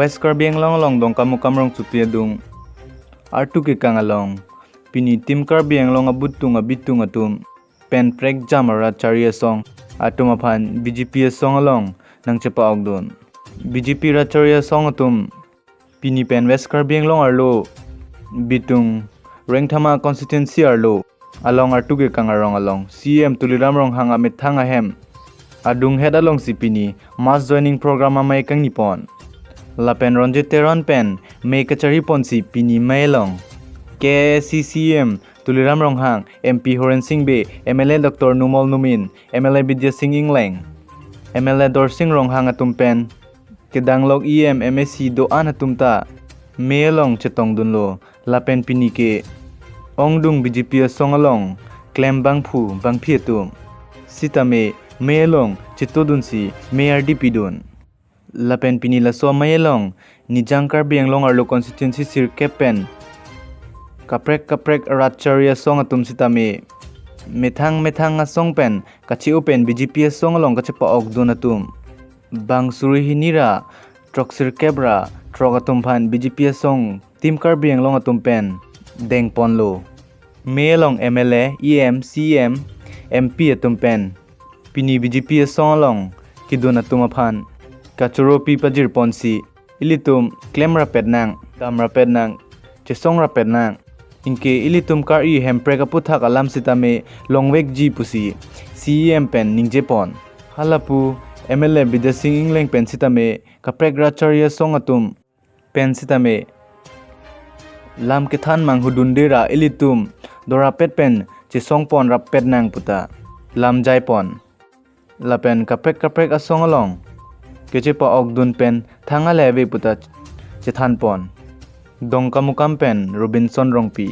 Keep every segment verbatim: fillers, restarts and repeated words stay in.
West Karbi Anglong along Dongkamukam rongsopi adung artu kekang along pini Team Karbi Anglong abutung abitung atum pen prekjam arat chari asong atum aphan B J P asong along nangchepa-okdun. B J P rat chari asong atum pini pen West Karbi Anglong arlo bitung Rengthama constituency arlo along artu kekang arong along C E M Tuliram Ronghang amethang ahem adunghet alongsi pini mass joining program amei kangni pon. Lapen Ronjit Teron pen mei kachari ponsi pini mei along K A A C C E M Tuliram Ronghang, M P Horen Sing Bey, M L A Doctor Numal Numin, M L A Bidya Sing Engleng, M L A Dorsing Ronghang atum pen kedanglok E M, M A C do-an atum ta mei along chetongdunlo. Lapen pini ke ongdung B J P asong along klem bangphu bangphi atum sitame mei along chetodunsi mei ardi pidun. Lapen pini laso amei along Nijang Karbi Anglong arlo constituency sirkep pen kaprek kaprek rat chari asong atum sitame methang methang asong pen kache-o pen B J P asong along kachepa-okdun atum bang suri hini ra throk sirkep ra throk atum aphan B J P asong Team Karbi Anglong atum pen dengponlo. Mei along M L A, E M, C E M, M P atum pen pini B J P asong along kedun atum aphan kachoro pi pajir ponsi ilitum klem rapet nang, dam rapet nang, chesong rapet nang. Anke ilitum kar-i hemprek aputhak alam sitame longvekji pusi C E M pen ningje pon. Halapu M L A Bidya Sing Engleng pen sitame kaprek rat chari asong atum pen sitame lam kethan manghudunde ra ilitum dorapet pen chesong pon rapet nang puta lam jai pon. Lapen kaprek kaprek asong along kechepa-okdun pen thang ale ave puta chethan pon. Dongkamukam pen Robinson Rongpi.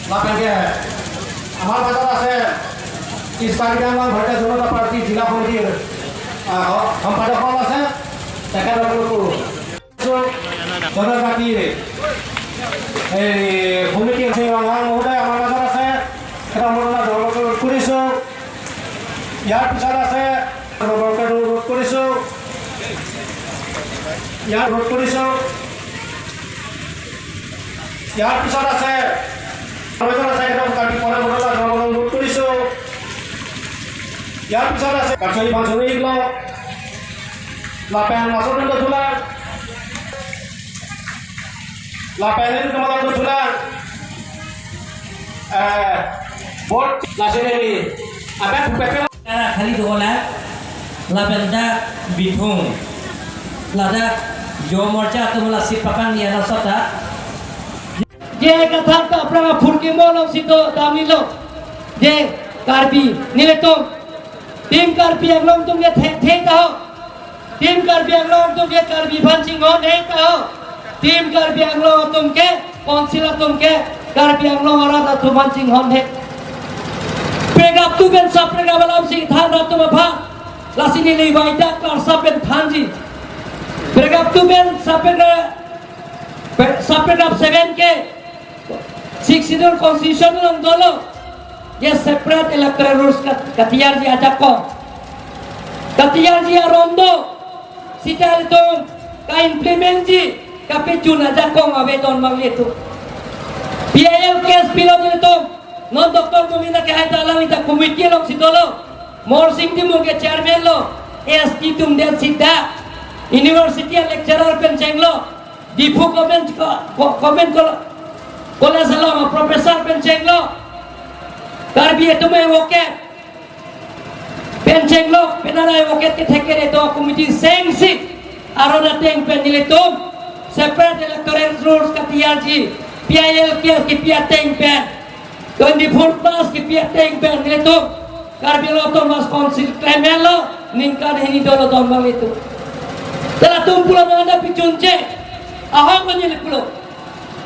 লাপেংকে আমাৰ মাজত আছে ইষ্ট কাৰ্বি আংলং ভাৰতীয় জনতা পাৰ্টি জিলা সমিতিৰ, আহ, সম্পাদকসকল আছে, তেখেতসকলকো জনজাতি এই সমিতি আছে, ৰংহাং মহোদয় আমাৰ মাজত আছে, তেখেতক মই জনগোষ্ঠী কৰিছোঁ। ইয়াৰ পিছত আছে, জনগোষ্ঠী কৰিছোঁ। ইয়াৰ ৰোধ কৰিছোঁ। ইয়াৰ পিছত আছে, আমাৰ মাজত আছে, একদম কাটি পৰে মহোদয়, জনগোষ্ঠী কৰিছোঁ। Yang bisa nasi karsoi pansoi lo. Lapen masuk pintu tulang. Lapen itu kemalang tulang. Eh, bot nasi ini. Akan bupet. Kara khali dola. Lapen dak bithung. Ladak jo morcha atum lasi pakang ni anak sota. Je kathak ta aphrang aphurkimo alongsi do damnilo. Je Karbi nelitum. Team Karbi Anglong atum ke thek thek ta ho. Team Karbi Anglong atum ke Karbi aphan chinghon thek ta ho. Team Karbi Anglong atum ke, council atum ke, Karbi Anglong arat atum aphan chinghon thek. Pregap tu pen sap pregap alamsi than atum aphan. Lasi neli vaida klar sap pen thanji. Pregap tu pen sap pregap Pe-, sub-paragraph seven ke, Sixth Schedule Constitution along dolo. Ye separate electoral rules ka-, katiyarji ajakong. Katiyarji aron do. Sita ilitum ka-implement ji, kapejun ajakong avedon manglitum. P I L case pilot ilitum. Non Doctor Mumina ke hai ta alang ita committee alongsi dolo. Morsing Timung ke chairman lo. A S T atum det sita. University a lecturer pen chenglo. Diphu Government Co-, Co-, Government Col-, College along professor pen chenglo. Karbi atum advocate pen chenglo, penang advocate kethek kere do committee sengsi aron ateng pen nelitum separate electoral rules katiyarji P I L K kipi ateng pen, twenty-four plus kipi ateng pen, nelitum Karbi Anglong Autonomous Council klemlo, ningkan hini dolo don abang nelitum. Te latum pulo nangda pichunche, ahok mani pulo.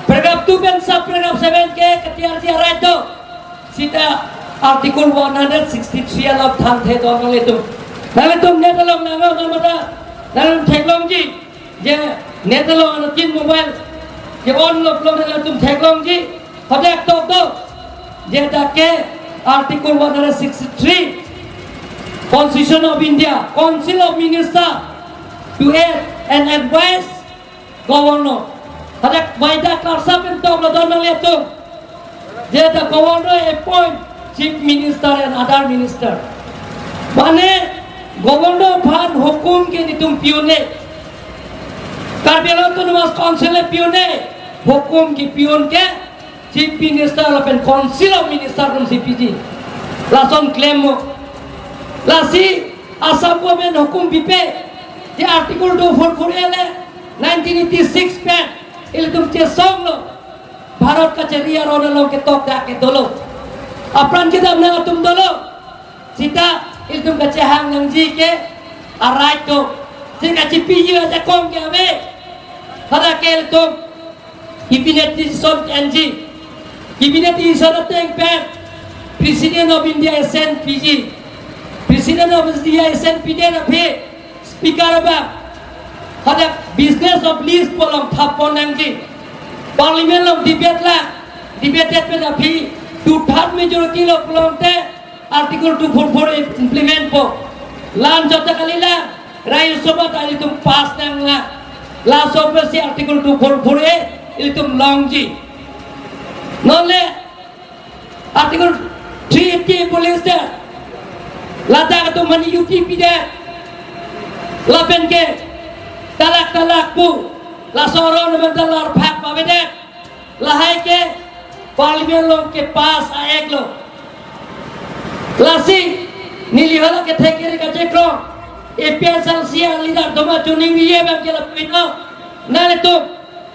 Paragraph two pen sub paragraph seven ke katiar dia right do. Seta Article one hundred sixty-three along thanthe don abang nelitum. Nanglitum net along nanglo namata, nangtum theklongji. Je net along anuttin mobile je on lo pulo nanglitum theklongji. Hadak tok do. Je dak ke Article one hundred sixty-three, Constitution of India, Council of Minister to aid and advise Governor. Hadak baida karsa pen toklo don nanglitum. Je the Governor appoint Chief Minister and other minister. Mane Governor aphan hukum ke nelitum pi-un-e. Karbi Anglong Autonomous Council le pi-un-e. Hukum kipi-un ke Chief Minister lapen Council of Minister atumsi piji. Lason klemlo. Lasi Assam government hukum pipe. Je Article two four four A le nineteen eighty-six pen ilitum chesonglo. Bharat kachari aron along ketok dak ke dolo. Apran kedam nangtum dolo. Seta ilitum kachehang nangji ke a-right do. Si kachepiji ajakong ke ave. Hadak ke ilitum Cabinet decision N G. Cabinet decision ateng pen President of India assent piji. President of India assent piji aphi Speaker abang hadak business of list pu along thap pon nangji. Parliament along debate la, debate pen aphi two third majority lo pulote Article two four four A implement po. La-an jota kali la, Rajya Sabha ta ilitum pass nanglang. Laso apotsi Article two four four A ilitum longji. Non le Article three eighty A police de. Ladak atum mani U T P de. Lapen ke talak talak pu. Laso aron mental lar phak pave de. Lahai ke Parliament along kepass a-act lo. Lasi neli hala kethe kere kachekroi A P H L C a-leader atum achuningri abang ke lapuin o. Nanglitum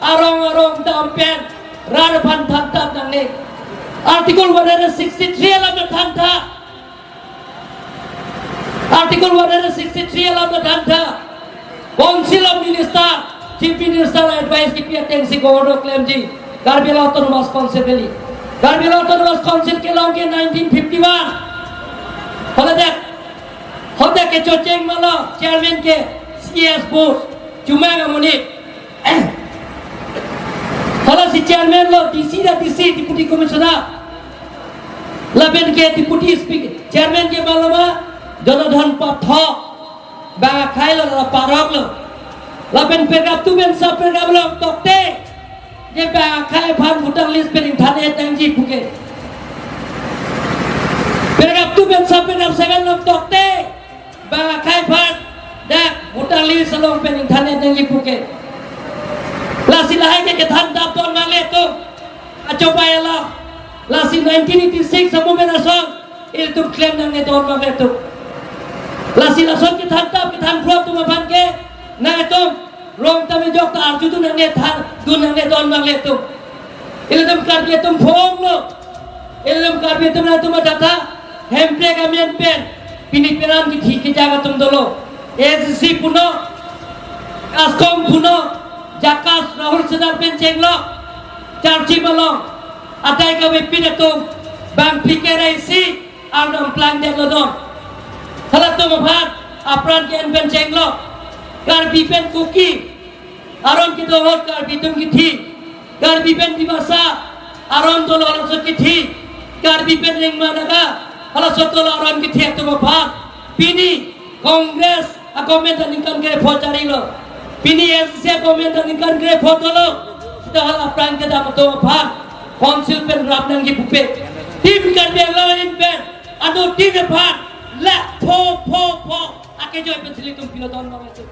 arong arong dam pen rat aphan thantha nangne. Article one hundred sixty-three alam ta thantha. Article one hundred sixty-three alam ta thantha. Council of Minister, Chief Minister advice kipi atengsi Governor klemji. Karbi Anglong Autonomous Council kali. Karbi Anglong Autonomous Council kelong ke nineteen fifty-one. Haladak, hadak kechocheng malo chairman ke C S Bose, Chumang amonit. Halasi chairman lo D C da D C, Deputy Commissioner. Lapen ke Deputy Speaker, chairman ke maloma Jonathan Pathak. Bang akhai lo la parok lo. Lapen paragraph two pen sub paragraph along tokte. Je bang akhai aphan voter list pen ingthan-et nangji puke. Paragraph two pen sub paragraph seven along tokte. Bang akhai aphan dak voter list along pen ingthan-et nangji puke. Lasi lahai ke kethan tap don nanglitum. Achobai alam. Lasi nineteen eighty-six amomen ason ilitum klem nangne don nanglitum. Lasi lason kethan tap kethan pro atum aphan ke nanglitum rong tame jok ta arju dun nangne than dun nangne don nanglitum. Ilitum Karbi atum phong lo. Ilitum Karbi atum nangtum adata Hemprek amen pen pini peran kithi kejak atum dolo. A D C punon, Ascom punon, JACAS Rahul Singnar pen chenglo, charchi malong, adai kave pin atum, bang P K R A C, arnam plangdetlo don. Halatum aphan, apran ke-en pen chenglo, Karbi pen Kuki, aron kedo ahut Karbi atum kithi. Karbi pen Dimasa aron dolo halaso kithi. Karbi pen Rengma Naga halaso dolo aron kithi atum aphan. Pini Congress a-government aningkan krepho charilo. Pini A D C a-government aningkan krepho dolo. Seta hala apran kedam atum aphan Council pen rap nangji pupe. Team Karbi Anglong ahin pen anuttin aphan la pho pho pho akejoi pen si ilitum pilo don nanglitum.